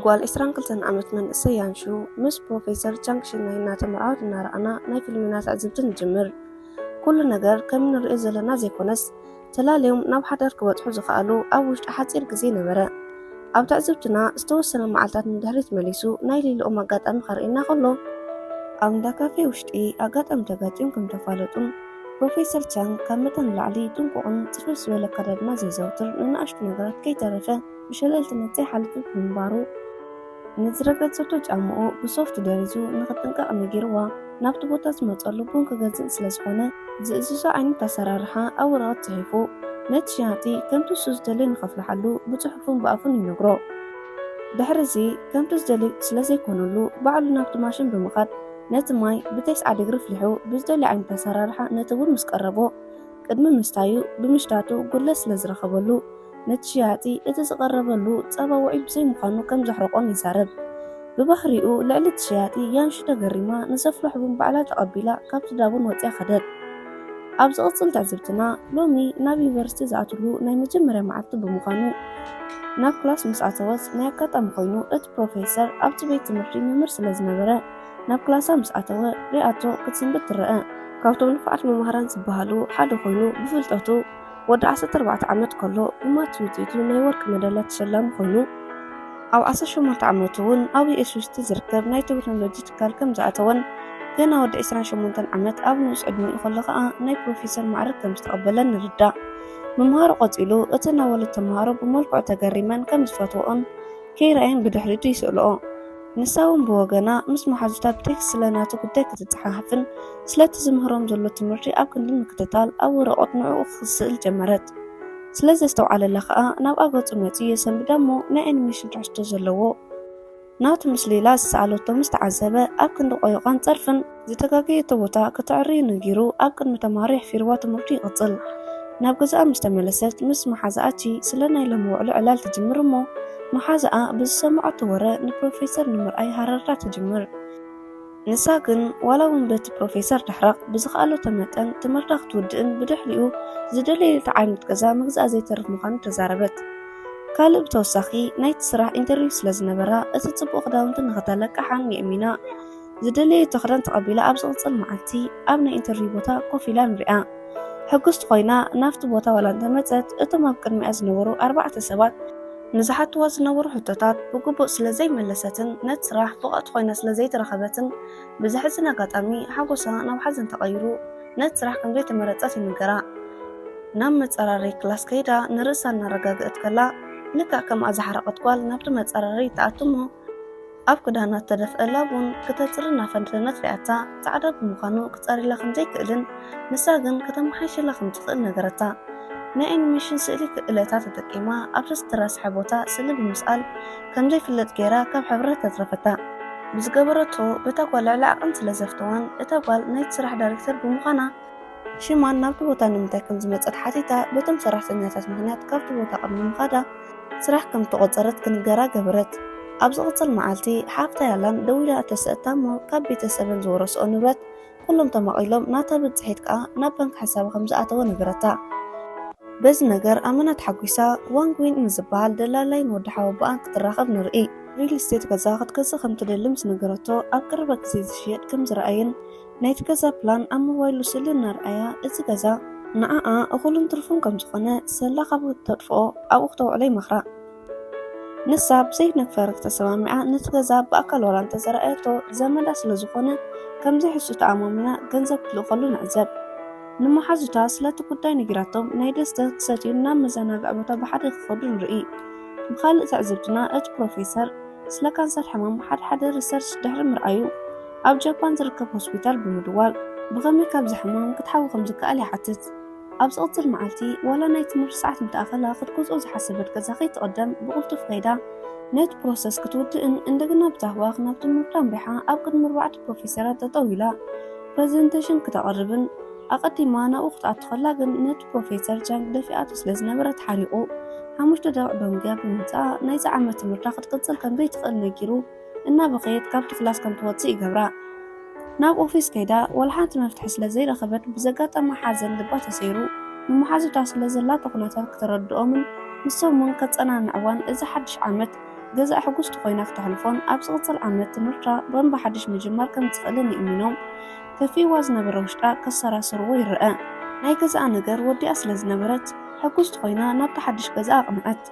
ጓል ዕስራን ክልተን ዓመት መንእሰይ ያንሹ ምስ ፕሮፌሰር ቻንግ ሽናይ እናተመርዓወት እናረኣና ናይ ፊልምና ትዕዝብቲ ንጅምር። ኩሉ ነገር ከም እንርእዮ ዘለና ዘይኮነስ፣ ተላለዮም ናብ ሓዳር ክበጽሑ ዝኸኣሉ ኣብ ውሽጢ ሓጺር ግዜ ነበረ። ኣብ ትዕዝብትና ዝተወሰነ መዓልታት ንድሕሪት መሊሱ ናይ ሌላኦም ኣጋጣሚ ከርእየና ከሎ፣ ኣብ እንዳ ካፌ ውሽጢ ኣጋጣሚ ተጋጭዮም ከም ተፋለጡን ፕሮፌሰር ቻንግ ካብ መጠን ንላዕሊ ጥንቁቕን ጽፍፍ ዝበለ ኣከዳድና ዘዘውትር ንንኣሽቱ ነገራት ከይተረፈ ብሸለልትነት ዘይሓልፍ ብምንባሩ፣ ንዝረገጸቶ ጫምኡ ብሶፍት ደሪዙ ንኽጥንቀቕ ነጊርዋ ናብቲ ቦታ ዝመጸሉ ቡን ክገዝእ ስለ ዝኾነ ዝእዝዞ ዓይነት ኣሰራርሓ ኣብ ወረቐት ጽሒፉ ነቲ ሸያጢ ከምቲ እሱ ዝደልዮ ንኸፍልሓሉ ብጽሑፍን ብኣፉን ይነግሮ። ድሕሪ እዚ ከምቲ ዝደልዮ ስለ ዘይኮነሉ ባዕሉ ናብቲ ማሽን ብምኻድ ነቲ ማይ ብተስዓ ዲግሪ ኣፍሊሑ ብዝደልዮ ዓይነት ኣሰራርሓ ነቲ ቡን ምስ ቀረቦ ቅድሚ ምስታዩ ብምሽታቱ ጉድለት ስለ ዝረኸበሉ ነቲ ሸያጢ እቲ ዝቐረበሉ ጸባ ውዑይ ብዘይምዃኑ ከም ዘሕረቖን ይዛረብ። ብባህሪኡ ልዕሊ እቲ ሸያጢ ያንሹ ተገሪማ ንዘፍልሖ ቡን ባዕላ ተቐቢላ ካብቲ ዳቡን ወጺኣ ከደት። ኣብ ዝቕጽል ትዕዝብትና ሎሚ ናብ ዩኒቨርሲቲ ዝኣትሉ ናይ መጀመርያ መዓልቲ ብምዃኑ ናብ ክላስ ምስ ኣተወት ናይ ኣጋጣሚ ኮይኑ እቲ ፕሮፌሰር ኣብቲ ቤት ትምህርቲ መምህር ስለ ዝነበረ ናብ ክላሳ ምስ ኣተወ ሪኣቶ ክትስንብድ ትረአ። ካብቶም ንፉዓት መማህራን ዝበሃሉ ሓደ ኮይኑ ብፍልጠቱ ወዲ ዓሰርተ ኣርባዕተ ዓመት ከሎ ብማትስ ውፅኢቱ ናይ ወርቂ መዳልያ ተሸላሚ ኮይኑ ኣብ ዓሰርተ ሸሞንተ ዓመቱ እውን ኣብ ዩኤስዩሲቲ ዝርከብ ናይ ቴክኖሎጂ ትካል ከም ዝኣተወን ገና ወዲ ዕስራን ሸሞንተን ዓመት ኣብ ንኡስ ዕድሚኡ ከሎ ከዓ ናይ ፕሮፌሰር ማዕርግ ከም ዝተቐበለን ንርዳእ። ምምሃሩ ቀፂሉ እቲ እናበሉ ተምሃሮ ብመልክዑ ተገሪመን ከም ዝፈትወኦን ከይረኣየን ብድሕሪቱ ይስእልኦ። ንሳ እውን ብወገና ምስ መሓዙታ ብቴክስት ስለ ናቱ ጉዳይ ክትጸሓሓፍን ስለቲ ዝምህሮም ዘሎ ትምህርቲ ኣብ ክንዲ ምክትታል ኣብ ወረቐት ንዕኡ ክትስእል ጀመረት። ስለ ዘስተውዓለላ ከኣ ናብኣ ገጹ መጺኡ የሰንብዳ እሞ ናይ ኣኒሜሽን ትሕዝቶ ዘለዎ ናቱ ምስሊ ኢላ ዝሰኣለቶ ምስ ተዓዘበ ኣብ ክንዲ ቆይቋን ጸርፍን ዝተጋገየቶ ቦታ ከተዕርዩ ነጊሩ ኣብ ቅድሚ ተምሃሮ የሕፊርዋ ትምህርቱ ይቕጽል። ናብ ገዛኣ ምስ ተመለሰት ምስ መሓዛኣ ቺ ስለ ናይ ሎሚ ውዕሎ ዕላል ትጅምር እሞ መሓዛኣ ብዝሰምዓቶ ወረ ንፕሮፌሰር ንምርኣይ ሃረርታ ትጅምር። ንሳ ግን ዋላ እውን በቲ ፕሮፌሰር ድሕረቕ ብዝኸኣለቶ መጠን ትምህርታ ክትውድእን ብድሕሪኡ ዝደለየቶ ዓይነት ገዛ ምግዛኣ ዘይተርፍ ምዃኑ ተዛረበት። ካልእ ብተወሳኺ ናይቲ ስራሕ ኢንተርቪው ስለ ዝነበራ እቲ ጽቡቕ ክዳውንቲ ንኽተለቅሓን የእሚና ዝደለየቶ ክዳን ተቐቢላ ኣብ ዝቕጽል መዓልቲ ኣብ ናይ ኢንተርቪው ቦታ ኮፍ ኢላ ንሪኣ። ሕጉስቲ ኮይና ናብቲ ቦታ ዋላ እንተመጸት እቶም ኣብ ቅድሚኣ ዝነበሩ ኣርባዕተ ሰባት ንዝሓትዋ ዝነበሩ ሕቶታት ብግቡእ ስለ ዘይመለሰትን ነቲ ስራሕ ብቕዕቲ ኮይና ስለ ዘይተረኸበትን ብዘሕዝን ኣጋጣሚ ሓጎሳ ናብ ሓዘን ተቐይሩ ነቲ ስራሕ ከም ዘይተመረጸት ይንገራ። ናብ መጸራረይ ክላስ ከይዳ ንርእሳ እናረጋግእት ከላ ልክዕ ከምኣ ዝሓረቐት ጓል ናብቲ መጸራረይ ትኣቱ እሞ ኣብ ክዳና እተደፍአ ላቡን ክተጽሪ እናፈተነት ሪኣታ ጻዕዳ ብምዃኑ ክጸርየላ ከም ዘይክእልን ንሳ ግን ከተመሓይሸላ ከም ትኽእል ነገረታ። ናይ ኣኒሜሽን ስእሊ ክእለታ ተጠቂማ ኣብቲ ዝተረስሐ ቦታ ስእሊ ብምስኣል ከም ዘይፍለጥ ገይራ ካብ ሕብረት ኣትረፈታ። ብዝገበረቶ በታ ጓል ልዕሊ ዓቐን ስለ ዘፍተዋን እታ ጓል ናይቲ ስራሕ ዳይሬክተር ብምዃና ሽማን ናብቲ ቦታ ንምንታይ ከም ዝመጸት ሓቲታ በቶም ሰራሕተኛታት ምኽንያት ካብቲ ቦታ ቅድሚ ምኻዳ ስራሕ ከም እተቖጸረት ክንገራ ገበረት። ኣብ ዝቕጽል መዓልቲ ሓፍታ ያላን ደዊላ እተሰእታ እሞ ካብ ቤተሰበን ዝወረስኦ ንብረት ኩሎም ተማቒሎም ናታ ብጽሒት ከኣ ናብ ባንክ ሕሳባ ከም ዝኣተወ ነገረታ። በዚ ነገር ኣመና ተሓጒሳ ዋንግ ዊን ምስ ዝበሃል ደላላይን ወዲ ሓወቦኣን ክትራኸብ ንርኢ። ሪል ስቴት ገዛ ክትገዝእ ከም ትደሊ ምስ ነገረቶ ኣብ ቀረባ ግዜ ዝሽየጥ ከም ዝረኣየን ናይቲ ገዛ ፕላን ኣብ ሞባይሉ ስእሊ እናርኣያ፣ እዚ ገዛ ንዓኣ እኹልን ትርፉን ከም ዝኾነ ሰላ ካብ እተጥፍኦ ኣብኡ ክተውዕሎ ይመኽራ። ንሳ ብዘይ ነፈርክ ተሰማሚዓ ነቲ ገዛ ብኣካል ዋላ እንተዘረኣየቶ ዘመዳ ስለ ዝኾነ ከም ዘይሕሱ ተኣማሚና ገንዘብ ክትልእኸሉ ንዕዘብ። ንመሓዙታ ስለቲ ጉዳይ ነጊራቶም ናይ ደስታ ክሰትዩን ናብ መዘናግዒ ቦታ ብሓደ ክኸዱ ንርኢ። ብኻልእ ትዕዝብትና እቲ ፕሮፌሰር ስለ ካንሰር ሕማም ሓደ ሓደ ሪሰርች ድሕሪ ምርኣዩ ኣብ ጃፓን ዝርከብ ሆስፒታል ብምድዋል ብኸመይ ካብዚ ሕማም ክትሓዊ ከም ዝከኣል ይሓትት። ኣብ ዝቕጽል መዓልቲ ዋላ ናይ ትምህርቲ ሰዓት እንተኣኸላ ክትገዝኦ ዝሓሰበት ገዛ ከይትቕደም ብቕልጡፍ ከይዳ ነቲ ፕሮሰስ ክትውድእን እንደገና ብታህዋኽ ናብ ትምህርታ ኣምሪሓ ኣብ ቅድሚ ኣርባዕተ ፕሮፌሰራት ጠጠው ኢላ ፕረዘንቴሽን ክተቕርብን ኣቐዲማ ናብኡ ክትኣቱ ከላ ግን ነቲ ፕሮፌሰር ቻንግ ደፊኣቶ ስለ ዝነበረ ተሓሪቑ ሓሙሽተ ደቂቕ ደንጉያ ብምምጻኣ ናይዚ ዓመት ትምህርታ ክትቅጽል ከም ዘይትኽእል ነጊሩ እናበኸየት ካብቲ ክላስ ከም ትወጽእ ይገብራ። ናብ ኦፊስ ከይዳ ዋላ ሓንቲ መፍትሒ ስለ ዘይረኸበት ብዘጋጠማ ሓዘን ልባ ተሰይሩ ንመሓዙታ ስለ ዘላቶ ኩነታት ክተረድኦምን ንሶም እውን ከጸናንዕዋን እዚ ሓድሽ ዓመት ገዛእ ሕጉስቲ ኮይና ክተሕልፎን ኣብ ዝቕጽል ዓመት ትምህርታ ባንባ ሓድሽ ምጅማር ከም ትኽእልን ይእምኖም። ከፊእዋ ዝነበረ ውሽጣ ከሰራስርዎ ይረአ። ናይ ገዛኣ ነገር ወዲኣ ስለ ዝነበረት ሕጉስቲ ኮይና ናብቲ ሓድሽ ገዛኣ ኣቕንዐት።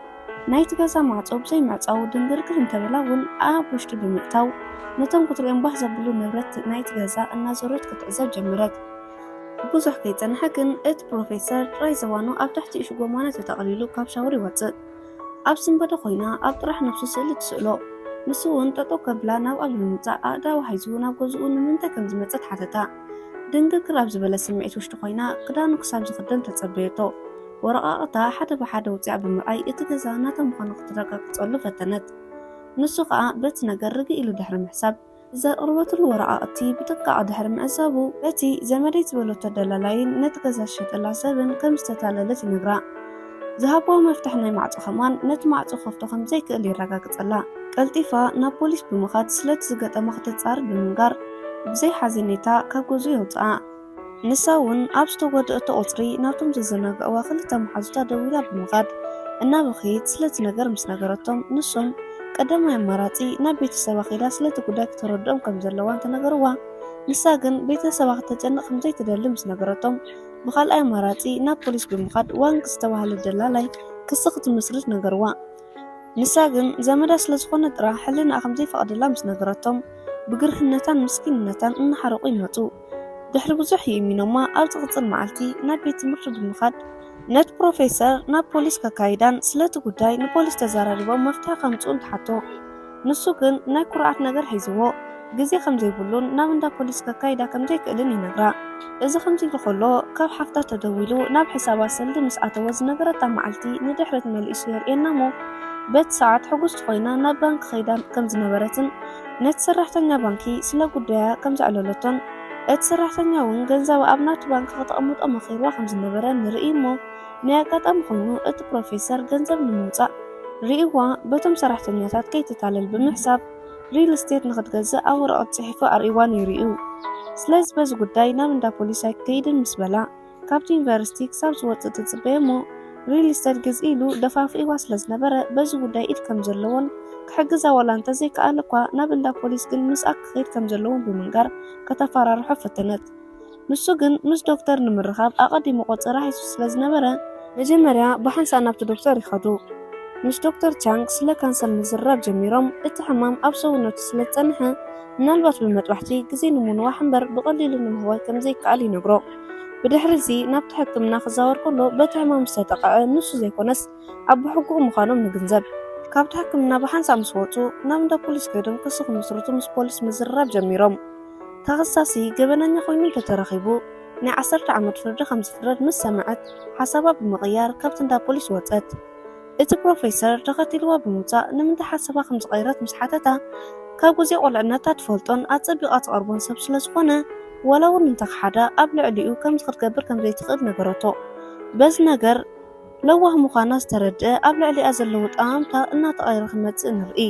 ናይቲ ገዛ ማዕጾ ብዘይ ምዕጻው ድንግርግር እንተበላ እውን ኣብ ውሽጢ ብምእታው ነቶም ክትሪኦም ባህ ዘብሉ ንብረት ናይቲ ገዛ እናዞረት ክትዕዘብ ጀመረት። ብዙሕ ከይጸንሐ ግን እቲ ፕሮፌሰር ጥራይ ዘባኑ ኣብ ትሕቲ እሽጎማነ ተጠቕሊሉ ካብ ሻወር ይወጽእ። ኣብ ስንበደ ኮይና ኣብ ጥራሕ ነብሱ ስእሊ ትስእሎ። ንሱ እውን ጠጠው ከብላ ናብኣ ብምምጻእ ኣእዳዋ ሒዙ ናብ ገዝኡ ንምንታይ ከም ዝመጸት ሓተታ። ድንግርግር ኣብ ዝበለ ስምዒት ውሽጢ ኮይና ክዳኑ ክሳብ ዝኽደን ተጸበየቶ። ወረቓቕታ ሓደ ብሓደ ውጽኣ ብምርኣይ እቲ ገዛ ናታ ምዃኑ ክተረጋግጸሉ ፈተነት። ንሱ ኸኣ በቲ ነገር ርግእ ኢሉ ድሕሪ ምሕሳብ ዘቕርበትሉ ወረቓቕቲ ብጥንቃቐ ድሕሪ ምዕዛቡ በቲ ዘመደይ ዝበለቶ ደላላይን ነቲ ገዛ ዝሸጠላ ሰብን ከም ዝተታለለት ይነግራ። ዝሃብዎ መፍትሕ ናይ ማዕጾ ከማን ነቲ ማዕጾ ክኸፍቶ ከም ዘይክእል የረጋግጸላ። ቀልጢፋ ናብ ፖሊስ ብምኻድ ስለቲ ዝገጠማ ክተጻርር ብምንጋር ብዘይ ሓዘኔታ ካብ ገዝኡ የውጽኣ። ንሳ እውን ኣብ ዝተጎድአቶ ቁጽሪ ናብቶም ዘዘናግዕዋ ክልተ መሓዙታ ደዊላ ብምኻድ እናበኸየት ስለቲ ነገር ምስ ነገረቶም ንሶም ቀዳማይ ኣማራጺ ናብ ቤተሰባ ከይዳ ስለቲ ጉዳይ ክተረድኦም ከም ዘለዋ እንተነገርዋ ንሳ ግን ቤተሰባ ክተጨንቕ ከም ዘይትደሊ ምስ ነገረቶም ብኻልኣይ ኣማራጺ ናብ ፖሊስ ብምኻድ ዋንግ ዝተባህለ ደላላይ ክሲ ክትምስርት ነገርዋ። ንሳ ግን ዘመዳ ስለ ዝኾነ ጥራሕ ሕልናኣ ከም ዘይፈቕደላ ምስ ነገረቶም ብግርህነታን ምስኪንነታን እናሓረቑ ይመጹ። ድሕሪ ብዙሕ ይእሚኖማ ኣብ ዝቕጽል መዓልቲ ናብ ቤት ትምህርቲ ብምኻድ ነቲ ፕሮፌሰር ናብ ፖሊስ ከካይዳን ስለቲ ጉዳይ ንፖሊስ ተዘራሪቦም መፍትሒ ከምጽኡ እንትሓቶ ንሱ ግን ናይ ኩርዓት ነገር ሒዝዎ ግዜ ከም ዘይብሉን ናብ እንዳ ፖሊስ ከካይዳ ከም ዘይክእልን ይነግራ። እዚ ከምዚ ኢሉ ከሎ ካብ ሓፍታ ተደዊሉ ናብ ሕሳባ ሰልዲ ምስ ኣተወ ዝነበረታ መዓልቲ ንድሕሪት መሊሱ የርእየና እሞ በቲ ሰዓት ሕጉስቲ ኮይና ናብ ባንኪ ከይዳ ከም ዝነበረትን ነቲ ሰራሕተኛ ባንኪ ስለ ጉዳያ ከም ዘዕለለቶን እቲ ሰራሕተኛ እውን ገንዘባ ኣብ ናቱ ባንኪ ከተቐምጦ መኺርዋ ከም ዝነበረ ንርኢ እሞ ናይ ኣጋጣሚ ኮይኑ እቲ ፕሮፌሰር ገንዘብ ንምውፃእ ርእይዋ በቶም ሰራሕተኛታት ከይትታለል ብምሕሳብ ሪል ስቴት ንክትገዝእ ኣብ ወረቐት ፅሒፉ ኣርእይዋ ነይሩ እዩ። ስለዚ በዚ ጉዳይ ናብ እንዳ ፖሊስ ኣይክከይድን ምስ በላ ካብቲ ዩኒቨርሲቲ ክሳብ ዝወፅእ ትፅበየ እሞ ሪል ስቴት ግዝእ ኢሉ ደፋፊእዋ ስለ ዝነበረ በዚ ጉዳይ ኢድ ከም ዘለዎን ክሕግዛ ዋላ እንተዘይከኣለ እኳ ናብ እንዳ ፖሊስ ግን ምስኣ ክኸይድ ከም ዘለዎን ብምንጋር ከተፈራርሖ ፈተነት። ንሱ ግን ምስ ዶክተር ንምርኻብ ኣቐዲሙ ቆጸራ ሒዙ ስለ ዝነበረ መጀመርያ ብሓንሳእ ናብቲ ዶክተር ይኸዱ። ምስ ዶክተር ቻንግ ስለ ካንሰር ምዝራብ ጀሚሮም እቲ ሕማም ኣብ ሰውነቱ ስለ ዝጸንሐ ምናልባት ብመጥባሕቲ ግዜ ንምንዋሕ እምበር ብቐሊሉ ንምህዋይ ከም ዘይከኣል ይነግሮ። ብድሕሪ እዚ ናብቲ ሕክምና ክዛወር ከሎ በቲ ሕማም ዝተጠቕዐ ንሱ ዘይኮነስ ኣቦ ሕጉኡ ምዃኖም ንግንዘብ። ካብቲ ሕክምና ብሓንሳእ ምስ ወጹ ናብ እንዳ ፖሊስ ከይዶም ክሲ ክምስርቱ ምስ ፖሊስ ምዝርራብ ጀሚሮም። ተኸሳሲ ገበነኛ ኮይኑ እንተተረኺቡ ናይ ዓሰርተ ዓመት ፍርዲ ከም ዝፍረድ ምስ ሰምዐት ሓሳባ ብምቕያር ካብቲ እንዳ ፖሊስ ወጸት። እቲ ፕሮፌሰር ተኸቲልዋ ብምውጻእ ንምንታይ ሓሳባ ከም ዝቐይረት ምስ ሓተታ ካብ ግዜ ቁልዕነታ ትፈልጦን ኣጸቢቓ ትቐርቦን ሰብ ስለ ዝኾነ ዋላ እውን እንተኸሓዳ ኣብ ልዕሊኡ ከምዚ ክትገብር ከም ዘይትኽእል ነገረቶ። በዚ ነገር ለዋህ ምዃና ዝተረድአ ኣብ ልዕሊኣ ዘለዎ ጠማምታ እናተቐየረ ክመጽእ ንርኢ።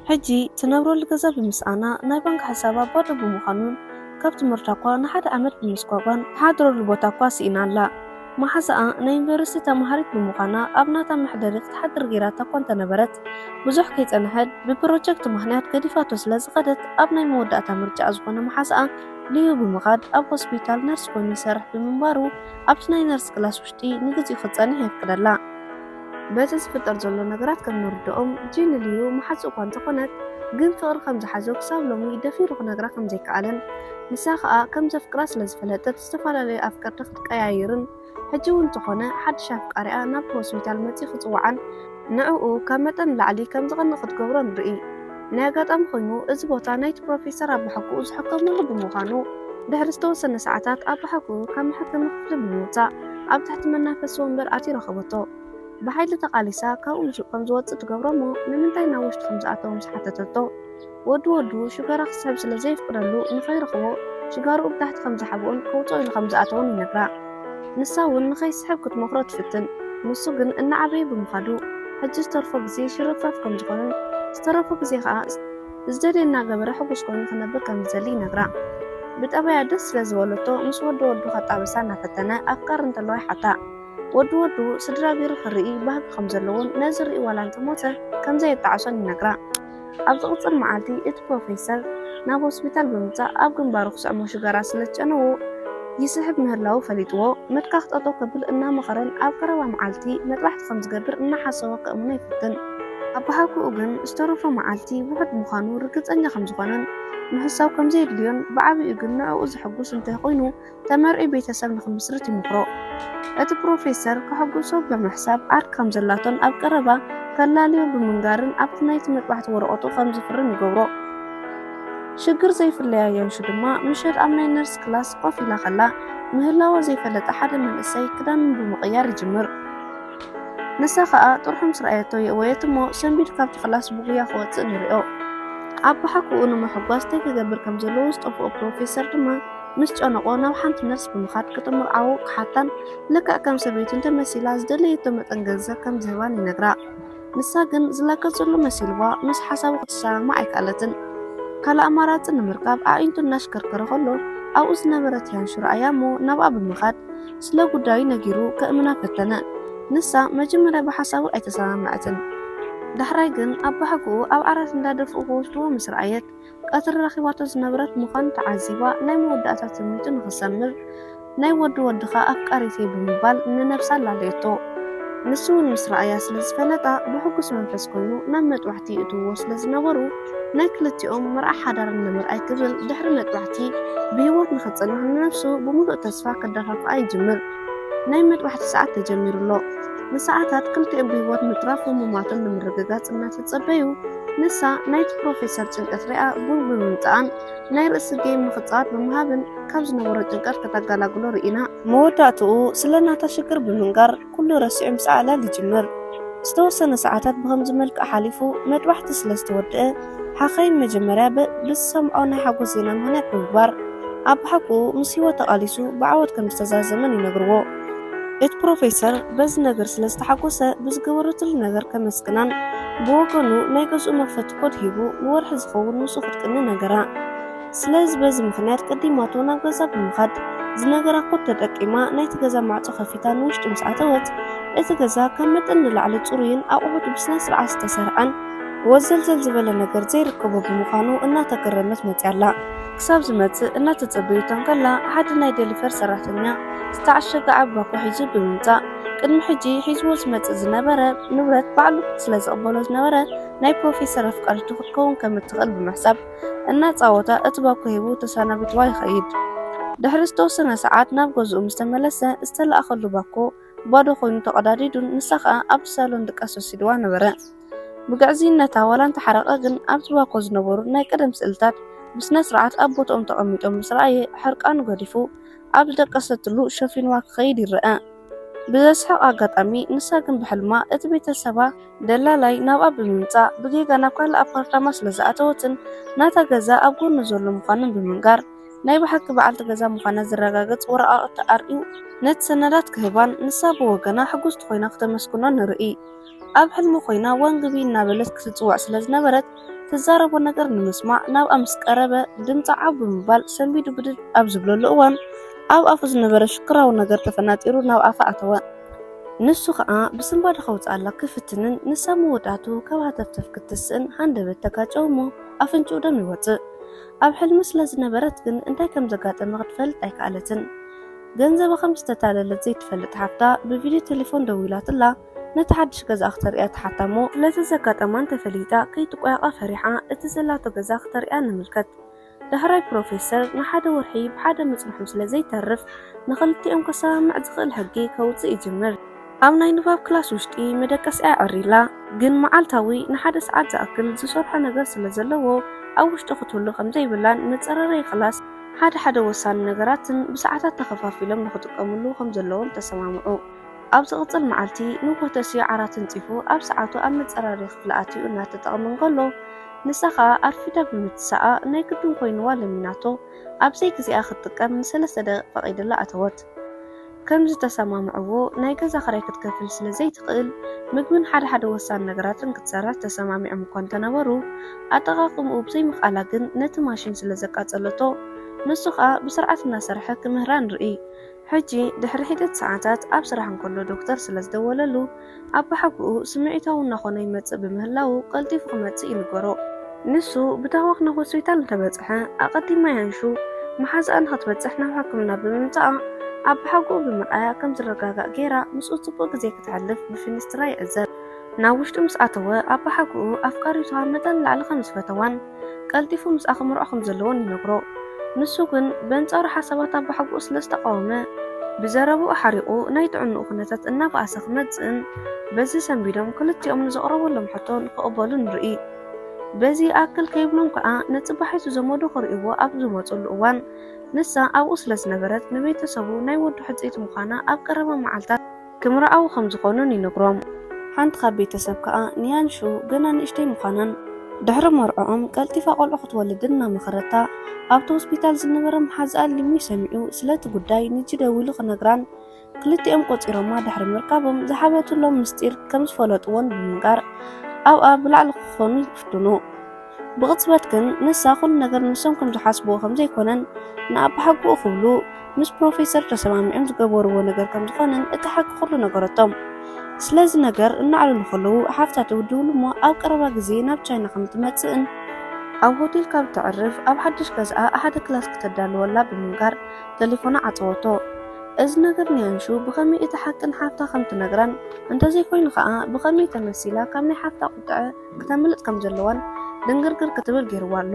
ሕጂ ትነብረሉ ገዛ ብምስኣና ናይ ባንክ ሕሳባ ባዶ ብምዃኑን ካብ ትምህርታ እኳ ንሓደ ዓመት ብምስጓጓን ትሓድረሉ ቦታ እኳ ስኢና ኣላ። መሓዛኣ ናይ ዩኒቨርሲቲ ተምሃሪት ብምዃና ኣብ ናታ መሕደሪ ክትሓድር ገይራታ እኳ እንተነበረት ብዙሕ ከይጸንሐት ብፕሮጀክት ምኽንያት ገዲፋቶ ስለ ዝኸደት ኣብ ናይ መወዳእታ ምርጫኣ ዝኾነ መሓዛኣ ልዩ ብምኻድ ኣብ ሆስፒታል ነርስ ኮይኑ ይሰርሕ ብምንባሩ ኣብቲ ናይ ነርስ ክላስ ውሽጢ ንግዚኡ ክትጸንሕ የፍቅደላ። በቲ ዝፍጠር ዘሎ ነገራት ከም ንርድኦም ጂን ልዩ መሓዝኡ እኳ እንተኾነት ግን ፍቕሪ ከም ዝሓዞ ክሳብ ሎሚ ደፊሩ ክነግራ ከም ዘይከኣለን ንሳ ከኣ ከም ዘፍቅራ ስለ ዝፈለጠት ዝተፈላለዩ ኣፍቀርቲ ክትቀያይርን ሕጂ እውን እንተኾነ ሓድሽ ኣፍቃሪኣ ናብቲ ሆስፒታል መጺኡ ክጽውዓን ንዕኡ ካብ መጠን ንላዕሊ ከም ዝቐንእ ክትገብሮ ንርኢ። ናይ ኣጋጣሚ ኮይኑ እዚ ቦታ ናይቲ ፕሮፌሰር ኣቦሓጎኡ ዝሕከመሉ ብምዃኑ ድሕሪ ዝተወሰነ ሰዓታት ኣቦሓጎኡ ካብ መሐከሚ ክፍሊ ብምውጻእ ኣብ ትሕቲ መናፈሲ ወንበር ኣትዩ ረኸበቶ። ብሓይሊ ተቓሊሳ ካብኡ ምስኡ ከም ዝወጽእ ትገብሮ እሞ ንምንታይ ናብ ውሽጢ ከም ዝኣተወ ምስ ሓተተቶ ወዲ ወዱ ሽጋራ ክስሕብ ስለ ዘየፍቅደሉ ንኸይረኽቦ ሽጋርኡ ብታሕቲ ከም ዝሓብኦን ከውጽኦ ኢሉ ከም ዝኣተወን ይነግራ። ንሳ እውን ንኸይስሕብ ክትመኽሮ ትፍትን። ንሱ ግን እናዓበየ ብምኻዱ ሕጂ ዝተርፎ ግዜ ሽርፍራፍ ከም ዝኾነን ዝተረፎ ግዜ ኸኣ ዝደልዮ እናገበረ ሕጉስ ኮይኑ ክነብር ከም ዝደሊ ይነግራ። ብጠባያ ደስ ስለ ዝበለቶ ምስ ወዲ ወዱ ከጣብሳ እናፈተነ ኣፍቃሪ እንተለዋ ይሓታ። ወዲ ወዱ ስድራ ገይሩ ክርኢ ባህጊ ከም ዘለዎን ነዚ ርኢ ዋላ እንተሞተ ከም ዘየጣዕሶን ይነግራ። ኣብ ዝቕጽል መዓልቲ እቲ ፕሮፌሰር ናብ ሆስፒታል ብምምጻእ ኣብ ግንባሩ ክስዕሞ ሽጋራ ስለ ዝጨነዎ ይስሕብ ምህላዉ ፈሊጥዎ፣ መድካኽ ጠጠው ከብል እናመኸረን ኣብ ቀረባ መዓልቲ መጥባሕቲ ከም ዝገብር እናሓሰወ ከእምኖ ይፍትን። ኣባሓጎኡ ግን ዝተረፎ መዓልቲ ውሑድ ምዃኑ ርግጸኛ ከም ዝኾነን ምሕሳው ከም ዘየድልዮን ብዓቢኡ ግን ንዕኡ ዘሐጉስ እንተኾይኑ ተመርዒ ቤተሰብ ንኽምስርት ይምኽሮ። እቲ ፕሮፌሰር ከሐጉሶ ብምሕሳብ ዓርኪ ከም ዘላቶን ኣብ ቀረባ ከላልዮ ብምንጋርን ኣብቲ ናይቲ መጥባሕቲ ወረቐቱ ከም ዝፍርም ይገብሮ። ሽግር ዘይፍለያ ያንሹ ድማ ምሸት ኣብ ናይ ነርስ ክላስ ኮፍ ኢላ ከላ ምህላዋ ዘይፈለጠ ሓደ መንእሰይ ክዳኑ ብምቕያር ይጅምር። ንሳ ኸኣ ጥርሑ ምስ ረኣየቶ የእወየት እሞ ሰንቢድ ካብቲ ክላስ ብጉያ ክወጽእ ንሪኦ። ኣባሓጎኡ ንምሕጓስ እንታይ ክገብር ከም ዘለዎ ዝጠፍኦ ፕሮፌሰር ድማ ምስ ጨነቖ ናብ ሓንቲ ነርስ ብምኻድ ክትምርዓዎ ክሓታን ልክዕ ከም ሰበይቱ እንተመሲላ ዝደለየቶ መጠን ገንዘብ ከም ዝህባን ይነግራ። ንሳ ግን ዝላገጸሉ መሲልዋ ምስ ሓሳቡ ክትሰማማዕ ኣይከኣለትን። ካልእ ኣማራጺ ንምርካብ ኣዒንቱ እናሽከርከረ ከሎ ኣብኡ ዝነበረት ያንሹ ረኣያ እሞ ናብኣ ብምኻድ ስለ ጉዳዩ ነጊሩ ከእምና ፈተነ። ንሳ መጀመርያ ብሓሳቡ ኣይተሰማምዐትን። ዳሕራይ ግን ኣባሓጎኡ ኣብ ዓራት እንዳደፍኡ ክወስድዎ ምስ ረኣየት ቀትሪ ረኺባቶ ዝነበረት ምዃኑ ተዓዚባ ናይ መወዳእታ ትምኒቱ ንኽሰምር ናይ ወዲ ወድኻ ኣፍቃሪተይ ብምባል ንነብሳ ኣላለየቶ። ንሱ እውን ምስ ረኣያ ስለ ዝፈለጣ ብሕጉስ መንፈስ ኮይኑ ናብ መጥባሕቲ ይእትውዎ ስለ ዝነበሩ ናይ ክልቲኦም መርዓ ሓዳር ንምርኣይ ክብል ድሕሪ መጥባሕቲ ብህይወት ንኽጸንሕ ንነብሱ ብምሉእ ተስፋ ከደፋፍኣ ይጅምር። ናይ መጥባሕቲ ሰዓት ተጀሚሩ ኣሎ። ንሰዓታት ክልቲኦም ብህይወት ምትራፎም ምሟቶም ንምርግጋጽ እናተጸበዩ ንሳ ናይቲ ፕሮፌሰር ጭንቀት ሪኣ ቡን ብምምጻኣን ናይ ርእሲ ጌም ንኽጻወት ብምሃብን ካብ ዝነበሮ ጭንቀት ከተገላግሎ ርኢና። መወዳእትኡ ስለ ናታ ሽግር ብምንጋር ኩሉ ረሲዑ ምስ ኣዕላል ይጅምር። ዝተወሰነ ሰዓታት ብኸምዚ መልክዕ ሓሊፉ መጥባሕቲ ስለ ዝተወደአ ሓኻይም መጀመርያ ብዝሰምዖ ናይ ሓጎስ ዜና ምኽንያት ብምግባር ኣባሓጎኡ ምስ ህይወት ተቓሊሱ ብዓወት ከም ዝተዛዘመን ይነግርዎ። እቲ ፕሮፌሰር በዚ ነገር ስለ ዝተሓጎሰ ብዝገበረትሉ ነገር ከመስግናን ብወገኑ ናይ ገዝኡ መኽፈቲ ኮድ ሂቡ ንወርሒ ዝኸውን ምስኡ ክትቅኒ ነገራ። ስለዚ በዚ ምኽንያት ቀዲማቶ ናብ ገዛ ብምኻድ ዝነገራ ኮድ ተጠቂማ ናይቲ ገዛ ማዕጾ ከፊታ ንውሽጢ ምስ ኣተወት እቲ ገዛ ካብ መጠን ንላዕሊ ጽሩይን ኣቑሑት ብስነ ስርዓት ዝተሰርዐን ወዘልዘል ዝበለ ነገር ዘይርከቦ ብምዃኑ እናተገረመት መጽያ ኣላ። ክሳብ ዝመጽእ እናተጸበዩቶ እንከላ ሓደ ናይ ደሊቨር ሰራሕተኛ ዝተዓሸገ ዓቢ ባኮ ሒዙ ብምምጻእ ቅድሚ ሕጂ ሒዝዎ ዝመጽእ ዝነበረ ንብረት ባዕሉ ስለ ዝቕበሎ ዝነበረ ናይ ፕሮፌሰር ኣፍቃሪቱ ክትከውን ከም እትኽእል ብምሕሳብ እናጻወታ እቲ ባኮ ሂቡ ተሰናቢትዋ ይኸይድ። ድሕሪ ዝተወሰነ ሰዓት ናብ ገዝኡ ምስ ተመለሰ ዝተለኣኸሉ ባኮ ባዶ ኮይኑ ተቐዳዲዱን ንሳ ኸኣ ኣብቲ ሳሎን ድቃስ ወሲድዋ ነበረ። ብግዕዝይነታ ዋላ እንተሓረቐ ግን ኣብቲ ባኮ ዝነበሩ ናይ ቀደም ስእልታት ብስነ ስርዓት ኣብ ቦትኦም ተቐሚጦም ምስ ረኣየ ሕርቃኑ ገዲፉ ኣብ ዝደቀሰትሉ ሸፊንዋ ክኸይድ ይረኣ። ብዘስሕቕ ኣጋጣሚ ንሳ ግን ብሕልማ እቲ ቤተሰባ ደላላይ ናብኣ ብምምጻእ ብጌጋ ናብ ካልእ ኣፓርታማ ስለ ዝኣተወትን ናታ ገዛ ኣብ ጎኑ ዘሎ ምዃኑን ብምንጋር ናይ ብሓቂ በዓልቲ ገዛ ምዃና ዘረጋግጽ ወረቓቕቲ ኣርእዩ ነቲ ሰነዳት ክህባን ንሳ ብወገና ሕጉስቲ ኮይና ክተመስግኖ ንርኢ። ኣብ ሕልሚ ኮይና ዋንግቢ እናበለት ክትጽውዕ ስለ ዝነበረት ትዛረቦ ነገር ንምስማዕ ናብኣ ምስ ቀረበ ድምጻ ዓው ብምባል ሰንቢዱ ብድድ ኣብ ዝብለሉ እዋን ኣብ ኣፉ ዝነበረ ሽክራዊ ነገር ተፈናጢሩ ናብ ኣፋ ኣተወ። ንሱ ኸኣ ብስንባደ ከውጽኣላ ክፍትንን ንሳ መወዳእትኡ ካብ ሃተፍተፍ ክትስእን ሃንደበት ተጋጨው እሞ ኣፍንጭኡ ደም ይወጽእ። ኣብ ሕልሚ ስለ ዝነበረት ግን እንታይ ከም ዘጋጠመ ክትፈልጥ ኣይከኣለትን። ገንዘባ ከም ዝተታለለት ዘይትፈልጥ ሓፍታ ብቪድዮ ቴሌፎን ደዊላትላ ነቲ ሓድሽ ገዛኣ ክተርእያ ትሓታ እሞ ስለዚ ዘጋጠማ እንተፈሊጣ ከይትቆያቓ ፈሪሓ እቲ ዘላቶ ገዛ ክተርእያ ንምልከት። ዳሕራይ ፕሮፌሰር ንሓደ ወርሒ ብሓደ ምጽንሖም ስለ ዘይተርፍ ንኽልቲኦም ከሰማምዕ ዝኽእል ሕጊ ከውጽእ ይጅምር። ኣብ ናይ ንባብ ክላስ ውሽጢ መደቀሲኣ ኣዕሪላ ግን መዓልታዊ ንሓደ ሰዓት ዝኣክል ዝሰርሖ ነገር ስለ ዘለዎ ኣብ ውሽጢ ክትህሉ ከም ዘይብላን መጸረረይ ክላስ ሓደ ሓደ ወሳኒ ነገራትን ብሰዓታት ተኸፋፊሎም ንኽጥቀምሉ ከም ዘለዎም ተሰማምዑ። ኣብ ዝቕጽል መዓልቲ ንግሆ ተሲኡ ዓራት ኣንጺፉ ኣብ ሰዓቱ ኣብ መጸራረዪ ክፍሊ ኣትዩ እናተጠቕመ እንከሎ ንሳ ኸኣ ኣርፊዳ ብምትሳኣ ናይ ግድን ኮይንዋ ለሚናቶ ኣብ ዘይግዜኣ ክትጥቀም ንሰለስተ ደቂቕ ፈቒድላ ኣተወት። ከም ዝተሰማምዕዎ ናይ ገዛ ክራይ ክትከፍል ስለ ዘይትኽእል ምግብን ሓደ ሓደ ወሳኒ ነገራትን ክትሰርሕ ተሰማሚዖም እኳ እንተነበሩ ኣጠቓቕምኡ ብዘይምኽኣላ ግን ነቲ ማሽን ስለ ዘቃጸለቶ ንሱ ኸኣ ብስርዓት እናሰርሐ ክምህራ ንርኢ። ሕጂ ድሕሪ ሒደት ሰዓታት ኣብ ስራሕ እንከሎ ዶክተር ስለ ዝደወለሉ፣ ኣባሓጎኡ ስምዒታዊ እናኾነ ይመጽእ ብምህላዉ ቀልጢፉ ክመጽእ ይንገሮ። ንሱ ብታህዋኽ ናብ ሆስፒታል እንተበጽሐ፣ ኣቐዲማ ያንሹ መሓዛኣ ንኽትበጽሕ ናብ ሕክምና ብምምጻኣ፣ ኣባሓጎኡ ብምርኣያ ከም ዝረጋጋእ ገይራ ምስኡ ጽቡቕ ግዜ ክተሕልፍ ብፊኒስትራ ይዕዘብ። ናብ ውሽጢ ምስ ኣተወ፣ ኣባሓጎኡ ኣፍቃሪቱ ካብ መጠን ንላዕሊ ከም ዝፈተዋን ቀልጢፉ ምስኣ ክምርዖ ከም ዘለዎን ይነግሮ። ንሱ ግን በንጻሩ ሓሳባት ኣባሓጎኡ ስለ ዝተቃወመ፣ ብዘረብኡ ሓሪቑ ናይ ጥዕንኡ ኩነታት እናበኣሰ ክመጽእን በዚ ሰንቢዶም ክልቲኦም ንዘቕረበሎም ሕቶ ንኽቕበሉ ንርኢ። በዚ ኣክል ከይብሎም ከኣ ነጽባሒቱ ዘመዱ ክርእይዎ ኣብ ዝመጹሉ እዋን ንሳ ኣብኡ ስለ ዝነበረት ንቤተሰቡ ናይ ወዱ ሕጽይቲ ምዃና ኣብ ቀረባ መዓልታት ክምርዓዉ ከም ዝኾኑን ይነግሮም። ሓንቲ ካብ ቤተሰብ ከኣ ንያንሹ ገና ንእሽተይ ምዃናን ድሕሪ መርዕኦም ቀልጢፋ ቆልዑ ክትወልድን እናመኸረታ ኣብቲ ሆስፒታል ዝነበረ መሓዛኣ ሊሚ ሰሚዑ ስለቲ ጉዳይ ንጂ ደዊሉ ክነግራን ክልቲኦም ቆጺሮማ ድሕሪ ምርካቦም ዝሓበትሎም ምስጢር ከም ዝፈለጥዎን ብምንጋር ኣብኣ ብላዕሊ ክኾኑ ይፍትኑ። ብቕጽበት ግን ንሳ ኩሉ ነገር ንሶም ከም ዝሓስብዎ ከም ዘይኮነን ንኣባሓጎኡ ክብሉ ምስ ፕሮፌሰር ተሰማሚዖም ዝገበርዎ ነገር ከም ዝኾነን እቲ ሓቂ ኩሉ ነገረቶም። ስለዚ ነገር እናዕለሉ ከለዉ ሓፍታ ትውድውሉ እሞ ኣብ ቀረባ ግዜ ናብ ቻይና ከም ትመጽእን ኣብ ሆቴል ካብ ተዕርፍ ኣብ ሓድሽ ገዝኣ ሓደ ክላስ ክተዳልወላ ብምንጋር ተሌፎና ዓጸወቶ። እዚ ነገር ንያንሹ ብኸመይ እቲ ሓቂ ንሓፍታ ከም ትነግራን እንተዘይኮይኑ ከኣ ብኸመይ ተመሲላ ካብ ናይ ሓፍታ ቁጥዐ ክተምልጥ ከም ዘለዋን ድንግርግር ክትብል ገይርዋ ኣሎ።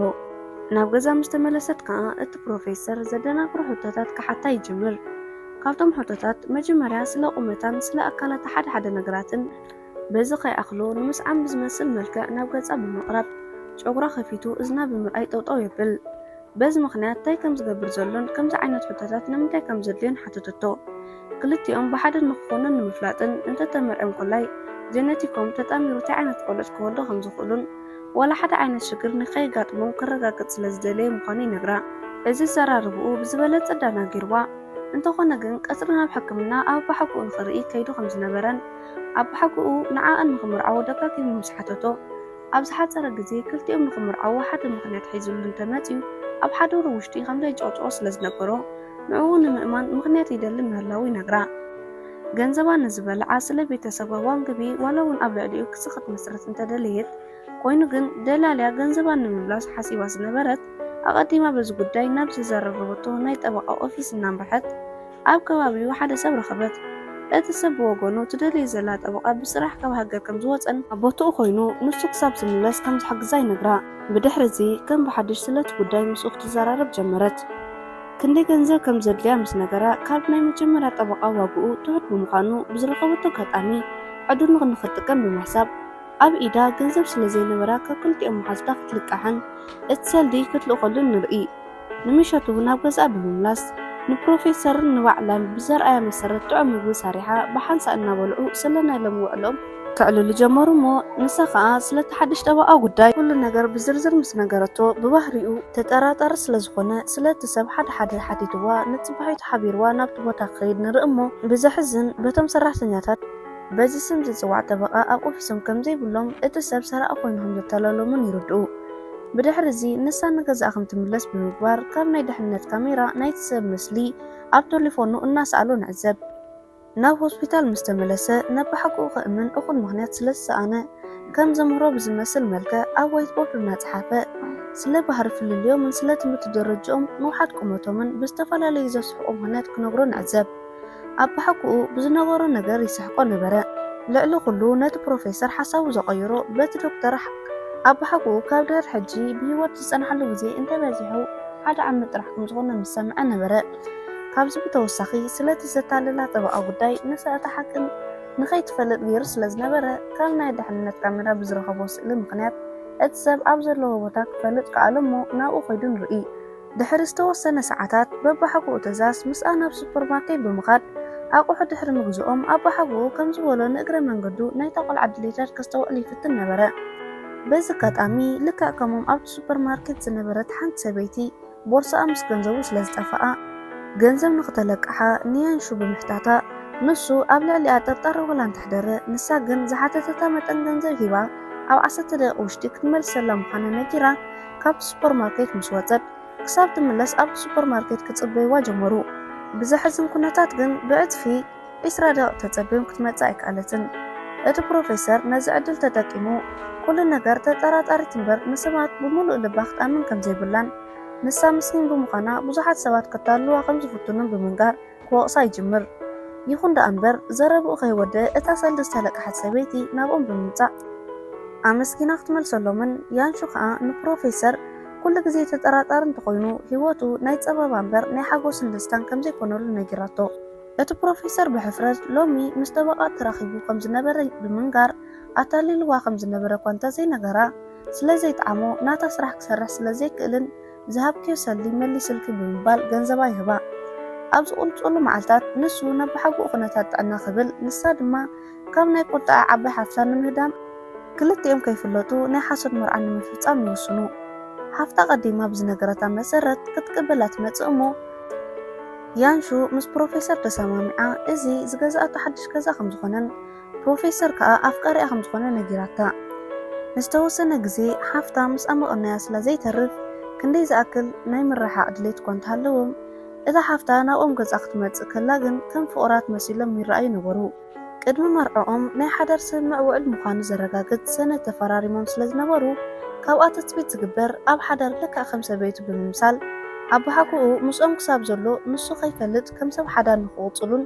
ናብ ገዛ ምስ ተመለሰት ከኣ እቲ ፕሮፌሰር ዘደናግሩ ሕቶታት ክሓታ ይጅምር። ካብቶም ሕቶታት መጀመርያ ስለ ቁመታን ስለ ኣካላታ ሓደ ሓደ ነገራትን በዚ ከይኣኽሎ ንምስዓም ብዝመስል መልክዕ ናብ ገጻ ብምቕራብ ጨጉራ ከፊቱ እዝና ብምርኣይ ጠውጠው የብል። በዚ ምኽንያት እንታይ ከም ዝገብር ዘሎን ከምዚ ዓይነት ሕቶታት ንምንታይ ከም ዘድልዮን ሓተተቶ። ክልቲኦም ብሓደ ንክኾኑ ንምፍላጥን እንተተመርዕዮም ኮላይ ጀነቲኮም ተጣሚሩ እንታይ ዓይነት ቆልዑት ክወልዱ ከም ዝኽእሉን ዋላ ሓደ ዓይነት ሽግር ንከይጋጥሞም ክረጋግጽ ስለ ዝደለየ ምዃኑ ይነግራ። እዚ ዘራርብኡ ብዝበለጸ ኣደናጊርዋ። እንተኾነ ግን ቀትሪ ናብ ሕክምና ኣባሓጎኡ ንኽርኢ ከይዱ ከም ዝነበረን ኣባሓጎኡ ንዓኣን ንኽምርዓዎ ደጋጊሙ ምስ ሓተቶ ኣብ ዝሓጸረ ግዜ ክልቲኦም ንኽምርዓዎ ሓደ ምኽንያት ሒዙሉ እንተመጺኡ ኣብ ሓዳሩ ውሽጢ ከም ዘይጭቕጭቖ ስለ ዝነገሮ ንዕኡ ንምእማን ምኽንያት ይደሊ ምህላዉ ይነግራ። ገንዘባ ንዝበልዓ ስለ ቤተሰባ ዋንግቢ ዋላ እውን ኣብ ልዕሊኡ ክሲ ክትምስርት እንተደለየት ኮይኑ ግን ደላልያ ገንዘባ ንምምላስ ሓሲባ ዝነበረት ኣቐዲማ በዚ ጉዳይ ናብ ዝዘራረበቶ ናይ ጠበቓ ኦፊስ እናምርሐት ኣብ ከባቢኡ ሓደ ሰብ ረኸበት። እቲ ሰብ ብወገኑ ትደልዮ ዘላ ጠበቓ ብስራሕ ካብ ሃገር ከም ዝወጸን ኣብ ቦትኡ ኮይኑ ንሱ ክሳብ ዝምለስ ከም ዝሕግዛ ይነግራ። ብድሕሪ እዚ ከም ብሓድሽ ስለቲ ጉዳይ ምስኡ ክትዘራረብ ጀመረት። ክንደይ ገንዘብ ከም ዘድልያ ምስ ነገራ ካብ ናይ መጀመርያ ጠበቓ ዋግኡ ትሑት ብምዃኑ ብዝረኸበቶ ኣጋጣሚ ዕድሉ ንኽትጥቀም ብምሕሳብ ኣብ ኢዳ ገንዘብ ስለ ዘይነበራ ካብ ክልቲኦም መሓዙታ ክትልቃሕን እቲ ሰልዲ ክትልእኸሉን ንርኢ። ንምሸቱ ናብ ገዝኣ ብምምላስ ንፕሮፌሰርን ንባዕላን ብዘርኣያ መሰረት ጥዑም ምግቢ ሰሪሓ ብሓንሳእ እናበልዑ ስለ ናይ ሎሚ ውዕልኦም ከዕልሉ ጀመሩ እሞ ንሳ ኸኣ ስለቲ ሓድሽ ጠበቓ ጉዳይ ኩሉ ነገር ብዝርዝር ምስ ነገረቶ ብባህሪኡ ተጠራጣሪ ስለ ዝኾነ ስለቲ ሰብ ሓደ ሓደ ሓቲትዋ ንጽባሒቱ ሓቢርዋ ናብቲ ቦታ ክኸይድ ንርኢ እሞ ብዘሕዝን በቶም ሰራሕተኛታት በዚ ስም ዝጽዋዕ ጠበቓ ኣብ ኦፊሶም ከም ዘይብሎም እቲ ሰብ ሰራቒ ኮይኑ ከም ዘተለሎምን ይርድኡ። ብድሕሪ እዚ ንሳ ንገዛኣ ከም ትምለስ ብምግባር ካብ ናይ ድሕነት ካሜራ ናይቲ ሰብ ምስሊ ኣብ ቴሌፎኑ እናሰኣሎ ንዕዘብ። ናብ ሆስፒታል ምስ ተመለሰ ነባሓጎኡ ከእምን እኹል ምኽንያት ስለ ዝሰኣነ ከም ዘምህሮ ብዝመስል መልክዕ ኣብ ዋይት ቦርድ እናጸሓፈ ስለ ባህሪ ፍልልዮምን ስለ ትምህርቲ ደረጅኦም ንውሓት ቁመቶምን ብዝተፈላለዩ ዘስሕቖ ምኽንያት ክነግሮ ንዕዘብ። ኣባሓጎኡ ብዝነገሮ ነገር ይስሕቆ ነበረ። ልዕሊ ኩሉ ነቲ ፕሮፌሰር ሓሳቡ ዘቐየሮ በቲ ዶክተር ኣባሓጎኡ ካብ ድሕሪ ሕጂ ብህይወት ዝጸንሓሉ ግዜ እንተበዚሑ ሓደ ዓመት ጥራሕ ከም ዝኾነ ምስ ሰምዐ ነበረ። ካብዚ ብተወሳኺ ስለቲ ዘታለላ ጠበቓ ጉዳይ ንሳ እቲ ሓቂ ንኸይትፈልጥ ገይሩ ስለ ዝነበረ ካብ ናይ ድሕነት ካሜራ ብዝረኸቦ ስእሊ ምኽንያት እቲ ሰብ ኣብ ዘለዎ ቦታ ክፈልጥ ከኣለ እሞ ናብኡ ከይዱ ንርኢ። ድሕሪ ዝተወሰነ ሰዓታት በባሓጎኡ ትእዛዝ ምስኣ ናብ ሱፐርማርኬት ብምኻድ ኣቑሑ ድሕሪ ምግዝኦም ኣባሓጎኡ ከም ዝበሎ ንእግረ መንገዱ ናይታ ቆልዓ ድሌታት ከስተውዕል ይፍትን ነበረ። በዚ ኣጋጣሚ ልክዕ ከምኦም ኣብቲ ሱፐርማርኬት ዝነበረት ሓንቲ ሰበይቲ ቦርሳኣ ምስ ገንዘቡ ስለ ዝጠፈኣ ገንዘብ ንኽተለቅሓ ንያንሹ ብምሕታታ ንሱ ኣብ ልዕሊኣ ጥርጣረ ዋላ እንተሕደረ ንሳ ግን ዝሓተተታ መጠን ገንዘብ ሂባ ኣብ ዓሰርተ ደቂቕ ውሽጢ ክትመልሰላ ምዃና ነጊራ ካብቲ ሱፐርማርኬት ምስ ወጸት ክሳብ ትምለስ ኣብቲ ሱፐርማርኬት ክጽበይዋ ጀመሩ። ብዘሕዝን ኩነታት ግን ብዕጽፊ ዒስራ ደቂቕ ተጸብዮም ክትመጽእ ኣይከኣለትን። እቲ ፕሮፌሰር ነዚ ዕድል ተጠቂሙ፣ ኩሉ ነገር ተጠራጣሪት እምበር ንሰባት ብምሉእ ልባ ክትኣምን ከም ዘይብላን፣ ንሳ ምስኪን ብምዃና ብዙሓት ሰባት ከታልልዋ ከም ዝፍትኑን ብምንጋር ክወቕሳ ይጅምር። ይኹን ደኣ እምበር፣ ዘረብኡ ከይወደአ እታ ሰልዲ ዝተለቅሐት ሰበይቲ ናብኦም ብምምጻእ ኣመስጊና ክትመልሰሎምን፣ ያንሹ ከኣ ንፕሮፌሰር ኩሉ ግዜ ተጠራጣሪ እንተኾይኑ፣ ህይወቱ ናይ ጸበባ እምበር ናይ ሓጎስን ደስታን ከም ዘይኮነሉ ነጊራቶ። እቲ ፕሮፌሰር ብሕፍረት ሎሚ ምስ ጠበቓ ተራኺቡ ከም ዝነበረ ብምንጋር፣ ኣታሊልዋ ከም ዝነበረ እኳ እንተዘይነገራ፣ ስለ ዘይጠዓሞ ናታ ስራሕ ክሰርሕ ስለ ዘይክእልን ዝሃብክዮ ሰልዲ መሊስልኪ ብምባል ገንዘባ ይህባ። ኣብ ዝቕልጸሉ መዓልታት ንሱ ናብ ብሓጎኡ ኩነታት ጥዕና ክብል፣ ንሳ ድማ ካብ ናይ ቁጥዓ ዓባይ ሓፍታ ንምህዳም ክልቲኦም ከይፍለጡ ናይ ሓሶት መርዓ ንምፍጻም ይውስኑ። ሓፍታ ቀዲማ ብዝነገረታ መሰረት ክትቅበላ ትመጽእ እሞ፣ ያንሹ ምስ ፕሮፌሰር ተሰማሚዓ እዚ ዝገዝኣቶ ሓድሽ ገዛ ከም ዝኾነን ፕሮፌሰር ከኣ ኣፍቃሪኣ ከም ዝኾነ ነጊራታ። ንዝተወሰነ ግዜ ሓፍታ ምስኣ መቐነያ ስለ ዘይተርፍ፣ ክንደይ ዝኣክል ናይ ምርሕሓቕ ድሌት እኳ እንተሃለዎም፣ እታ ሓፍታ ናብኦም ገዛ ክትመጽእ ከላ ግን ከም ፍቑራት መሲሎም ይረኣዩ ነበሩ። ቅድሚ መርዕኦም ናይ ሓዳር ስምምዕ ውዕል ምዃኑ ዘረጋግጽ ሰነድ ተፈራሪሞም ስለ ዝነበሩ፣ ካብኣ ትጽቢት ዝግበር ኣብ ሓዳር ልክዕ ከም ሰበይቱ ብምምሳል፣ ኣባሓጎኡ ምስኦም ክሳብ ዘሎ ንሱ ከይፈልጥ ከም ሰብ ሓዳር ንኽቕጽሉን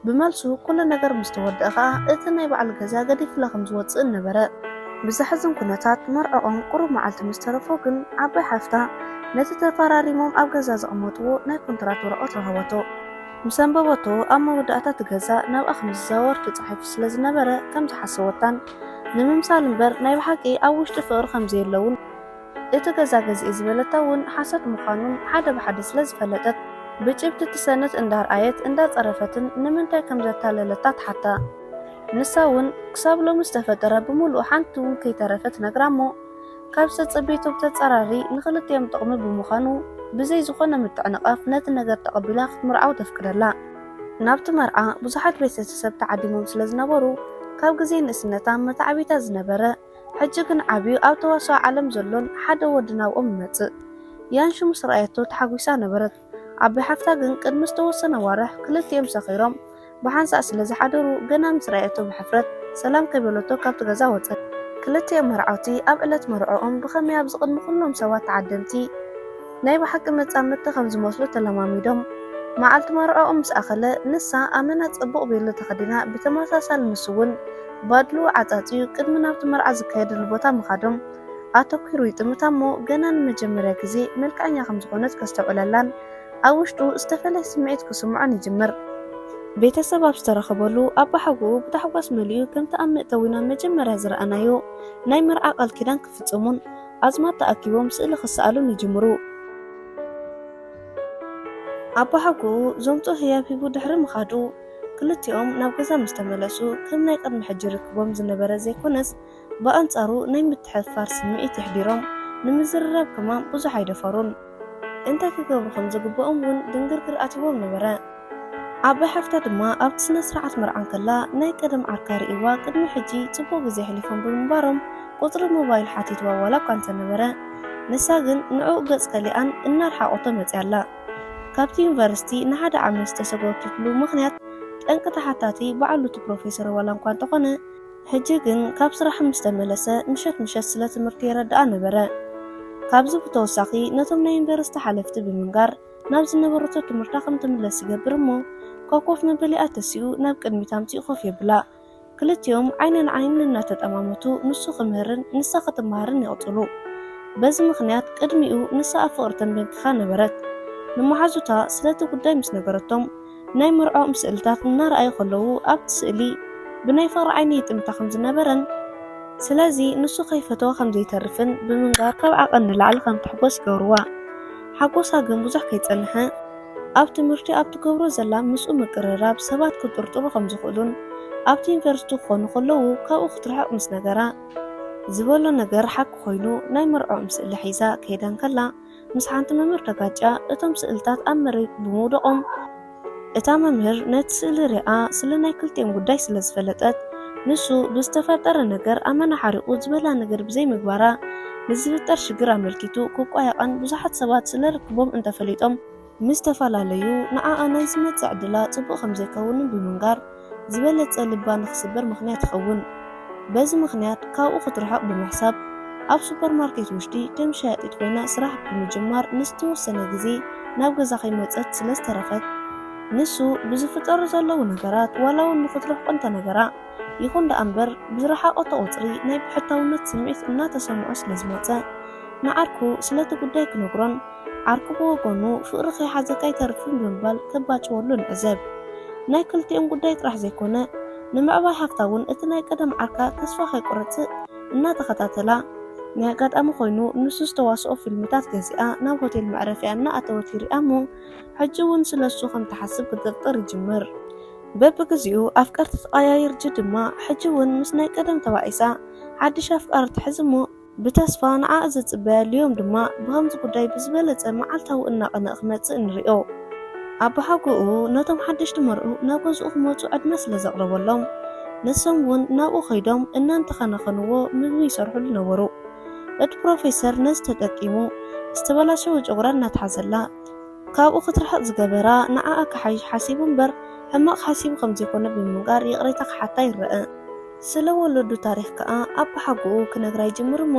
ብመልሱ ኩሉ ነገር ምስ ተወደአ ኸኣ እቲ ናይ ባዕሉ ገዛ ገዲፍላ ከም ዝወጽእን ነበረ። ብዘሕዝን ኩነታት መርዕኦም ቁሩብ መዓልቲ ምስ ተረፎ ግን ዓባይ ሓፍታ ነቲ ተፈራሪሞም ኣብ ገዛ ዘቐመጥዎ ናይ ኮንትራት ወረቐት ረኸበቶ። ምስ ኣንበበቶ ኣብ መወዳእታ እቲ ገዛ ናብኣ ከም ዝዛወር ተጻሒፉ ስለ ዝነበረ ከም ዝሓሰወታን ንምምሳል እምበር ናይ ብሓቂ ኣብ ውሽጢ ፍቕሪ ከም ዘየለውን እቲ ገዛ ገዚኤ ዝበለታ እውን ሓሶት ምዃኑን ሓደ ብሓደ ስለ ዝፈለጠት ብጭብጢ እቲ ሰነድ እንዳርኣየት እንዳጸረፈትን ንምንታይ ከም ዘታለለታ ትሓታ። ንሳ እውን ክሳብ ሎሚ ዝተፈጠረ ብምሉኡ ሓንቲ እውን ከይተረፈ ትነግራ እሞ ካብ ዝተጸበየቶ ብተጻራሪ ንኽልቲኦም ጥቕሚ ብምዃኑ ብዘይ ዝኾነ ምትዕንቓፍ ነቲ ነገር ተቐቢላ ክትምርዓው ተፍቅደላ። ናብቲ መርዓ ብዙሓት ቤተሰብ ተዓዲሞም ስለ ዝነበሩ ካብ ግዜ ንእስነታ መታዕቢታ ዝነበረ ሕጂ ግን ዓብዩ ኣብ ተዋስኦ ዓለም ዘሎን ሓደ ወዲ ናብኦም ይመጽእ። ያንሹ ምስ ረኣየቶ ተሓጒሳ ነበረት። ዓባይ ሓፍታ ግን ቅድሚ ዝተወሰነ ኣዋርሕ ክልቲኦም ሰኺሮም ብሓንሳእ ስለ ዝሓደሩ ገና ምስ ረኣየቶ ብሕፍረት ሰላም ከይበለቶ ካብቲ ገዛ ወጸት። ክልቲኦም መርዓውቲ ኣብ ዕለት መርዕኦም ብኸመይ ኣብዚ ቅድሚ ኩሎም ሰባት ተዓደምቲ ናይ ብሓቂ መጻምድቲ ከም ዝመስሉ ተለማሚዶም። መዓልቲ መርዕኦም ምስ ኣኸለ ንሳ ኣመና ጽቡቕ ቤሎ ተኸዲና ብተመሳሳሊ ንሱ እውን ባድልኡ ዓጻጽዩ ቅድሚ ናብቲ መርዓ ዝካየደሉ ቦታ ምኻዶም ኣተኲሩ ይጥምታ እሞ ገና ንመጀመርያ ግዜ መልክዐኛ ከም ዝኾነት ከስተውዕለላን ኣብ ውሽጡ ዝተፈለየ ስምዒት ክስምዖን ይጅምር። ቤተሰብ ኣብ ዝተረኸበሉ ኣባሓጎኡ ብታሕጓስ መሊኡ ከምቲ ኣብ መእተዊና መጀመርያ ዝረኣናዮ ናይ መርዓ ቃል ኪዳን ክፍጽሙን ኣዝማድ ተኣኪቦም ስእሊ ክሰኣሉን ይጅምሩ። ኣባሓጎኡ ዘምጽኦ ህያብ ሂቡ ድሕሪ ምኻዱ ክልቲኦም ናብ ገዛ ምስ ተመለሱ ከም ናይ ቅድሚ ሕጂ ርክቦም ዝነበረ ዘይኮነስ ብኣንጻሩ ናይ ምትሕፍፋር ስምዒት የሕዲሮም ንምዝርራብ ከማን ብዙሕ ኣይደፈሩን። እንታይ ክገብሩ ከም ዝግብኦም እውን ድንግርግር ኣትይዎም ነበረ። ዓባይ ሓፍታ ድማ ኣብቲ ስነ ስርዓት መርዓ እንከላ ናይ ቀደም ዓርካ ርእይዋ ቅድሚ ሕጂ ጽቡቕ ግዜ ኣሕሊፎም ብምንባሮም ቁጽሪ ሞባይል ሓቲትዋ ዋላ እኳ እንተነበረ ንሳ ግን ንዕኡ ገጽ ከሊኣን እናረሓቖቶ መጽያ ኣላ። ካብቲ ዩኒቨርሲቲ ንሓደ ዓመት ዝተሰጎገትሉ ምኽንያት ጠንቂ ተሓታቲ ባዕሉ እቲ ፕሮፌሰር ዋላ እንኳ እንተኾነ ሕጂ ግን ካብ ስራሕ ምስ ተመለሰ ምሸት ምሸት ስለ ትምህርቲ የረድኣ ነበረ። ካብዚ ብተወሳኺ ነቶም ናይ ዩኒቨርሲቲ ሓለፍቲ ብምንጋር ናብ ዝነበረቶ ትምህርታ ከም ትምለስ ይገብር እሞ ካብ ኮፍ መበሊኣ ተሲኡ ናብ ቅድሚት ኣምጺኡ ኮፍ የብላ። ክልቲኦም ዓይኒ ንዓይኒ እናተጠማመቱ ንሱ ክምህርን ንሳ ክትመሃርን ይቕጽሉ። በዚ ምኽንያት ቅድሚኡ ንሳ ኣብ ፍቕሪ ተንበርኪኻ ነበረት። ንመሓዙታ ስለቲ ጉዳይ ምስ ነገረቶም ናይ መርዕኦም ስእልታት እናረኣዩ ከለዉ ኣብቲ ስእሊ ብናይ ፍቕሪ ዓይኒ ይጥምታ ከም ዝነበረን ስለዚ ንሱ ከይፈተዋ ከም ዘይተርፍን ብምንጋር ካብ ዓቐን ንላዕሊ ከም ትሕጎስ ይገብርዋ። ሓጎሳ ግን ብዙሕ ከይጸንሐ ኣብ ትምህርቲ ኣብ ትገብሮ ዘላ ምስኡ ምቅርራብ ሰባት ክጥርጥሩ ከም ዝኽእሉን ኣብቲ ዩኒቨርሲቲ ክኾኑ ከለዉ ካብኡ ክትርሕቕ ምስ ነገራ ዝበሎ ነገር ሓቂ ኮይኑ ናይ መርዕኦም ስእሊ ሒዛ ከይዳ እንከላ ምስ ሓንቲ መምህር ተጋጭያ እቶም ስእልታት ኣብ መሬት ብምውደቖም እታ መምህር ነቲ ስእሊ ሪኣ ስለ ናይ ክልቲኦም ጉዳይ ስለ ዝፈለጠት ንሱ ብዝተፈጠረ ነገር ኣመና ሓሪቑ ዝበላ ነገር ብዘይምግባራ ንዝፍጠር ሽግር ኣመልኪቱ ክቋየቐን ብዙሓት ሰባት ስለ ርክቦም እንተፈሊጦም ምስ ተፈላለዩ፣ ንዓኣ ናይ ዝመጽእ ዕድላ ጽቡቕ ከም ዘይከውንን ብምንጋር፣ ዝበለጸ ልባ ንኽስበር ምኽንያት ይኸውን። በዚ ምኽንያት ካብኡ ክትርሕቕ ብምሕሳብ፣ ኣብ ሱፐርማርኬት ውሽጢ ከም ሸያጢት ኮይና ስራሕ ብምጅማር ንዝተወሰነ ግዜ ናብ ገዛ ከይመጸት ስለ ዝተረፈት፣ ንሱ ብዝፍጠሩ ዘለዉ ነገራት ዋላ እውን ንኽትርሕቆ እንተነገራ ይኹን ደኣ እምበር፣ ብዝረሓቐቶ ቁጽሪ ናይ ብሕታውነት ስምዒት እናተሰምዖ ስለ ዝመጸ፣ ንዓርኩ ስለቲ ጉዳይ ክነግሮን ዓርኩ ብወገኑ ፍቕሪ ከይሓዘካ ኣይተርፍን ብምባል ከባጭወሉ ንዕዘብ። ናይ ክልቲኦም ጉዳይ ጥራሕ ዘይኮነ፣ ንምዕባይ ሃፍታ እውን እቲ ናይ ቀደም ዓርካ ተስፋ ከይቆረጽእ እናተኸታተላ፣ ናይ ኣጋጣሚ ኮይኑ ንሱ ዝተዋስኦ ፊልምታት ገዚኣ ናብ ሆቴል መዕረፊኣ እናኣተወት ይሪኣ እሞ፣ ሕጂ እውን ስለ እሱ ከም ትሓስብ ክጥርጥር ይጅምር። በብግዚኡ ኣፍቀርቲ ትቐያይር ጂ ድማ፣ ሕጂ እውን ምስ ናይ ቀደም ተባኢሳ ሓድሽ ኣፍቃሪ ትሕዝ እሞ፣ ብተስፋ ንዓኣ ዝጽበያ ሊዮም ድማ ብኸምዚ ጉዳይ ብዝበለጸ መዓልታዊ እናቐነቐ ክመጽእ ንሪኦ። ኣባሓጎኡ ነቶም ሓደሽቲ መርዑ ናብ ገዝኡ ክመጹ ዕድመ ስለ ዘቕረበሎም፣ ንሶም እውን ናብኡ ከይዶም እናንተኸናኸንዎ ምግቢ ይሰርሑሉ ነበሩ። እቲ ፕሮፌሰር ነዚ ተጠቂሙ ዝተበላሸወ ጨጉራ እናተሓዘላ፣ ካብኡ ክትርሕቕ ዝገበራ ንዓኣ ክሓይሽ ሓሲቡ እምበር ሕማቕ ሓሲቡ ከም ዘይኮነ ብምንጋር ይቕሬታ ክሓታ ይረአ። ስለ ወለዱ ታሪኽ ከኣ ኣባሓጎኡ ክነግራ ይጅምር እሞ፣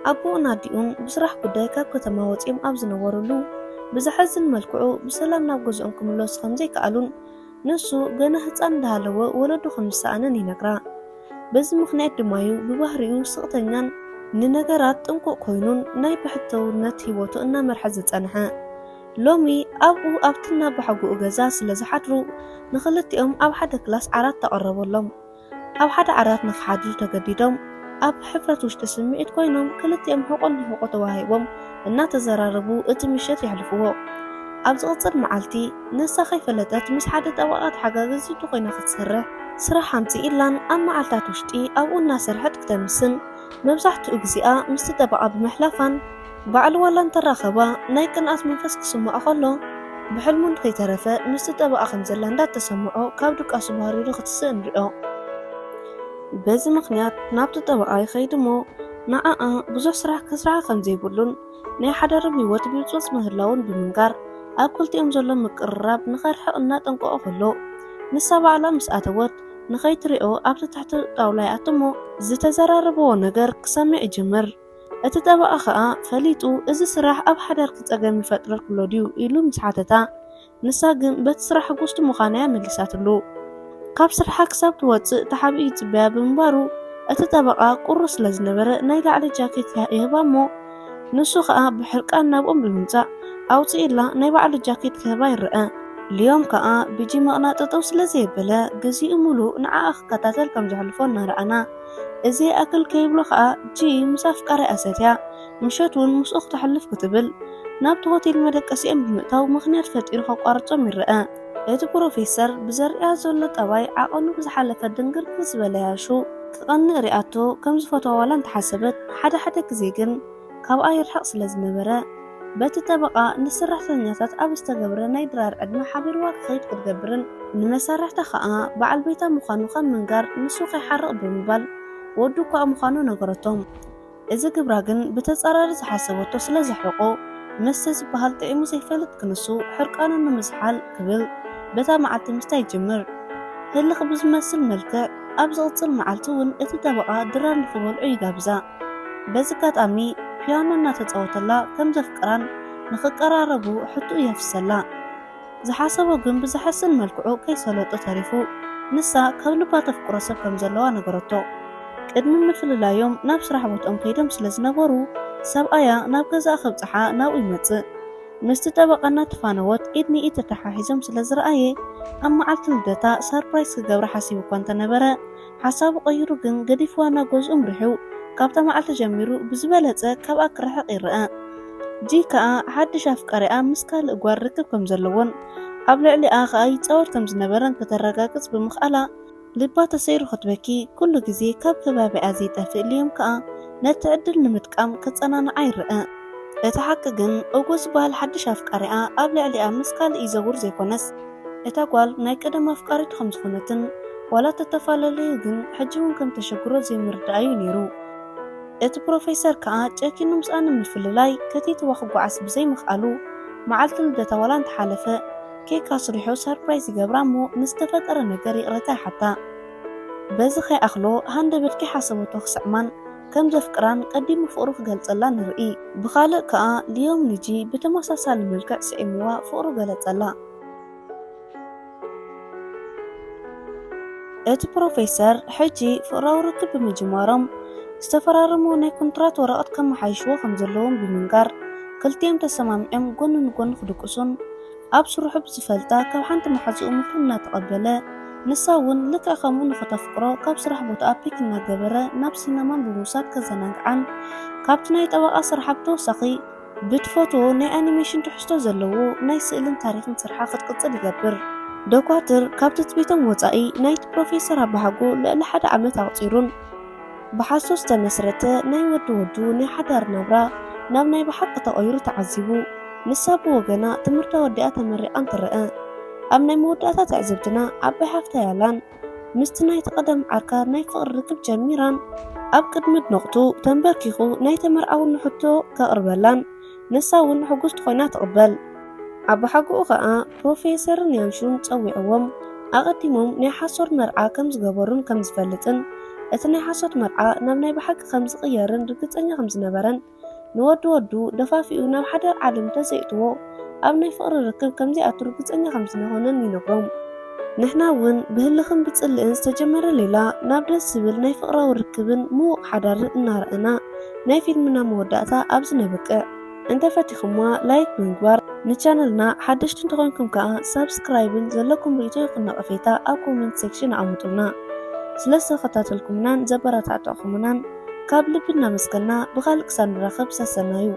ኣቦኡን ኣዲኡን ብስራሕ ጉዳይ ካብ ከተማ ወጺኦም ኣብ ዝነበሩሉ፣ ብዘሕዝን መልክዑ ብሰላም ናብ ገዝኦም ክምለሱ ከም ዘይከኣሉን ንሱ ገና ህጻን እንዳሃለወ ወለዱ ከም ዝሰኣነን ይነግራ። በዚ ምኽንያት ድማ እዩ ብባህሪኡ ስቕተኛን ንነገራት ጥንቁቕ ኮይኑን ናይ ብሕታውነት ህይወቱ እናመርሐ ዝጸንሐ። ሎሚ ኣብኡ ኣብቲ እናባሓጎኡ ገዛ ስለ ዝሓድሩ፣ ንኽልቲኦም ኣብ ሓደ ክላስ ዓራት ተቐረበሎም። ኣብ ሓደ ዓራት ንኽሓድሩ ተገዲዶም፣ ኣብ ሕፍረት ውሽጢ ስምዒት ኮይኖም ክልቲኦም ሕቖ ንሕቖ ተዋሂቦም እናተዘራረቡ እቲ ምሸት የሕልፍዎ። ኣብ ዝቕጽል መዓልቲ፣ ንሳ ከይፈለጠት ምስ ሓደ ጠበቓ ተሓጋገዚቱ ኮይና ክትሰርሕ ስራሕ ኣምጺእላን ኣብ መዓልታት ውሽጢ ኣብኡ እናሰርሐት ክተምስን፣ መብዛሕትኡ ግዜኣ ምስቲ ጠበቓ ብምሕላፋን፣ ባዕሉ ዋላ እንተራኸባ ናይ ቅንኣት መንፈስ ክስምዖ ከሎ፣ ብሕልሙ ከይተረፈ ምስቲ ጠበቓ ከም ዘላ እንዳተሰምዖ ካብ ድቃሱ ባህሪሩ ክትስእ ንሪኦ። በዚ ምኽንያት ናብቲ ጠበቓ ይኸይድ እሞ፣ ንዓኣ ብዙሕ ስራሕ ክስርሓ ከም ዘይብሉን ናይ ሓዳሮም ህይወት ብብጾት ምህላውን ብምንጋር፣ ኣብ ክልቲኦም ዘሎ ምቅርራብ ንኸርሕቕ እናጠንቀቖ ከሎ፣ ንሳ ባዕላ ምስ ኣተወት ንኸይትሪኦ ኣብቲ ትሕቲ ጣውላ ይኣቱ እሞ፣ ዝተዘራረብዎ ነገር ክሰምዕ ይጅምር። እቲ ጠበቓ ኸኣ ፈሊጡ፣ "እዚ ስራሕ ኣብ ሓዳርኪ ጸገም ይፈጥረልኪ ኣሎ ድዩ?" ኢሉ ምስ ሓተታ፣ ንሳ ግን በቲ ስራሕ ሕጉስቲ ምዃና እያ መሊሳትሉ። ካብ ስርሓ ክሳብ ትወጽእ ተሓቢኡ ይጽበያ ብምንባሩ፣ እቲ ጠበቓ ቁሩብ ስለ ዝነበረ ናይ ላዕሊ ጃኬት ይሃ-፣ ይህባ እሞ፣ ንሱ ኸኣ ብሕርቃን ናብኦም ብምምጻእ፣ ኣውጺእላ ናይ ባዕሉ ጃኬት ክህባ ይረኣ። ሊዮም ከኣ ብጂ መቕናጠጠው ስለ ዘየበለ፣ ግዜኡ ምሉእ ንዓኣ ክከታተል ከም ዘሕልፎ እናረኣና፣ እዚ ይኣክል ከይብሎ ኸኣ ጂ ምስ ኣፍቃሪኣ ሰትያ፣ ምሸት እውን ምስኡ ክተሕልፍ ክትብል፣ ናብቲ ሆቴል መደቀሲኦም ብምእታው ምኽንያት ፈጢሩ ከቋርጾም ይረኣ። እቲ ፕሮፌሰር ብዘርእያ ዘሎ ጠባይ ዓቐኑ ብዝሓለፈ ድንግርግር ዝበለ ያሹ ክቐንእ ሪኣቶ ከም ዝፈትዋ ዋላ እንተሓሰበት፣ ሓደ ሓደ ግዜ ግን ካብኣ ይርሕቕ ስለ ዝነበረ፣ በቲ ጠበቓ ንሰራሕተኛታት ኣብ ዝተገብረ ናይ ድራር ዕድመ ሓቢርዋ ክኸይድ ክትገብርን ንመሳርሕታ ኸኣ በዓል ቤታ ምዃኑ ካብ ምንጋር ንሱ ከይሓርቕ ብምባል ወዱ እኳ ምዃኑ ነገረቶም። እዚ ግብራ ግን ብተጻራሪ ዝሓሰበቶ ስለ ዘሕርቖ፣ መስተ ዝበሃል ጥዒሙ ዘይፈልጥ ክንሱ ሕርቃኑ ንምዝሓል ክብል በታ መዓልቲ ምስታይ ይጅምር። ህልኽ ብዝመስል መልክዕ ኣብ ዝቕጽል መዓልቲ እውን እቲ ጠበቓ ድራር ንኽበልዑ ይጋብዛ። በዚ ኣጋጣሚ ፒያኖ እናተጻወተላ ከም ዘፍቅራን ንኽቀራረቡ ሕቶኡ የፍሰላ። ዝሓሰቦ ግን ብዘሕስን መልክዑ ከይሰለጦ ተሪፉ፣ ንሳ ካብ ልባ ተፍቅሮ ሰብ ከም ዘለዋ ነገረቶ። ቅድሚ ምፍልላዮም ናብ ስራሕ ቦትኦም ከይዶም ስለ ዝነበሩ፣ ሰብኣያ ናብ ገዛኣ ከብጽሓ ናብኡ ይመጽእ። ምስቲ ጠበቓ እናተፋነወት ኢድ ንኢድ ተተሓሒዞም ስለ ዝረኣየ፣ ኣብ መዓልቲ ልደታ ሰርፕራይዝ ክገብራ ሓሲቡ እኳ እንተነበረ፣ ሓሳቡ ቀይሩ ግን ገዲፍዋ ናብ ገዝኡ ኣምሪሑ፣ ካብታ መዓልቲ ጀሚሩ ብዝበለጸ ካብኣ ክርሕቕ ይረኣ። ጂ ከኣ ሓድሽ ኣፍቃሪኣ ምስ ካልእ ጓል ርክብ ከም ዘለዎን ኣብ ልዕሊኣ ከኣ ይጻወት ከም ዝነበረን ከተረጋግጽ ብምኽኣላ፣ ልባ ተሰይሩ ክትበኪ፣ ኩሉ ግዜ ካብ ከባቢኣ ዘይጠፍእ ሊዮም ከኣ ነቲ ዕድል ንምጥቃም ከጸናንዓ ይረኣ። እቲ ሓቂ ግን፣ ኦጎ ዝበሃል ሓድሽ ኣፍቃሪኣ ኣብ ልዕሊኣ ምስ ካልእ ይዘውር ዘይኮነስ፣ እታ ጓል ናይ ቀደም ኣፍቃሪቱ ከም ዝኾነትን፣ ዋላ ተተፈላለዩ ግን፣ ሕጂ እውን ከም ተሸግሮ ዘይምርዳእ እዩ ነይሩ። እቲ ፕሮፌሰር ከኣ ጨኪኑ ምስኣ ንምፍልላይ ከቲትዋ ክጓዓዝ ብዘይምኽኣሉ፣ መዓልቲ ልደታ ዋላ እንተሓለፈ፣ ኬክ ኣስሪሑ ሰርፕራይዝ ይገብራ እሞ ንዝተፈጠረ ነገር ይቕሬታ ይሓታ። በዚ ከይኣኽሎ፣ ሃንደበት ከይሓሰበቶ ክስዕማን ከም ዘፍቅራን ቀዲሙ ፍቕሩ ክገልጸላ ንርኢ። ብኻልእ ከኣ፣ ሊዮም ንጂ ብተመሳሳሊ መልክዕ ስዒምዋ ፍቕሩ ገለጸላ። እቲ ፕሮፌሰር ሕጂ ፍቕራዊ ርክብ ብምጅማሮም፣ ዝተፈራረምዎ ናይ ኮንትራት ወረቐት ከመሓይሽዎ ከም ዘለዎም ብምንጋር፣ ክልቲኦም ተሰማሚዖም ጎኒ ንጎኒ ክድቅሱን፣ ኣብ ስርሑ ብዝፈልጣ ካብ ሓንቲ መሓዝኡ ምኽሪ እናተቐበለ፣ ንሳ እውን ልክዕ ከምኡ ንኽተፍቅሮ ካብ ስራሕ ቦታኣ ፒክ እናገበረ ናብ ሲነማን ብምውሳድ ከዘናግዓን፣ ካብቲ ናይ ጠበቓ ስርሓ ብተወሳኺ ብትፈትዎ ናይ ኣኒሜሽን ትሕዝቶ ዘለዎ ናይ ስእልን ታሪኽን ስርሓ ክትቅጽል ይገብር። ዶኳትር ካብ ትጽቢቶም ወጻኢ ናይቲ ፕሮፌሰር ኣባሓጎ ልዕሊ ሓደ ዓመት ኣቑጺሩን፣ ብሓሶት ዝተመስረተ ናይ ወዲ ወዱ ናይ ሓዳር ናብራ ናብ ናይ ብሓቂ ተቐይሩ ተዓዚቡ። ንሳ ብወገና ትምህርታ ወዲኣ ተመሪቓን ትረአ። ኣብ ናይ መወዳእታ ትዕዝብትና ዓባይ ሓፍታ ያላን ምስቲ ናይቲ ቀደም ዓርካ ናይ ፍቕሪ ርክብ ጀሚራን ኣብ ቅድሚ ኣድነቕቱ ተንበርኪኹ ናይ ተመርዓውኒ ሕቶ ከቕርበላን ንሳ እውን ሕጉስቲ ኮይና ትቕበል። ኣባሓጎኡ ኸኣ ፕሮፌሰርን ያንሹን ጸዊዕዎም ኣቐዲሞም ናይ ሓሶት መርዓ ከም ዝገበሩን ከም ዝፈልጥን እቲ ናይ ሓሶት መርዓ ናብ ናይ ብሓቂ ከም ዝቕየርን ርግጸኛ ከም ዝነበረን ንወዲ ወዱ ደፋፊኡ ናብ ሓዳር ዓለም እንተዘይእትዎ ኣብ ናይ ፍቕሪ ርክብ ከም ዘይኣቱ ርግጸኛ ከም ዝኾነን ይነግሮም። ንሕና እውን ብህልኽን ብጽልእን ዝተጀመረ ሌላ ናብ ደስ ዝብል ናይ ፍቕራዊ ርክብን ምዉቕ ሓዳርን እናረኣና ናይ ፊልምና መወዳእታ ኣብዚ ነብቅዕ። እንተፈቲኹምዋ ላይክ ብምግባር ንቻነልና ሓደሽቲ እንተኾይንኩም ከኣ ሳብስክራይብን ዘለኩም ርእይቶ ይኹን ነቐፌታ ኣብ ኮመንት ሴክሽን ኣቐምጡልና። ስለ ዝተኸታተልኩምናን ዘበረታተዕኩምናን ካብ ልቢ እናመስገና ብኻልእ ክሳብ ንራኸብ ሰሰናዩ።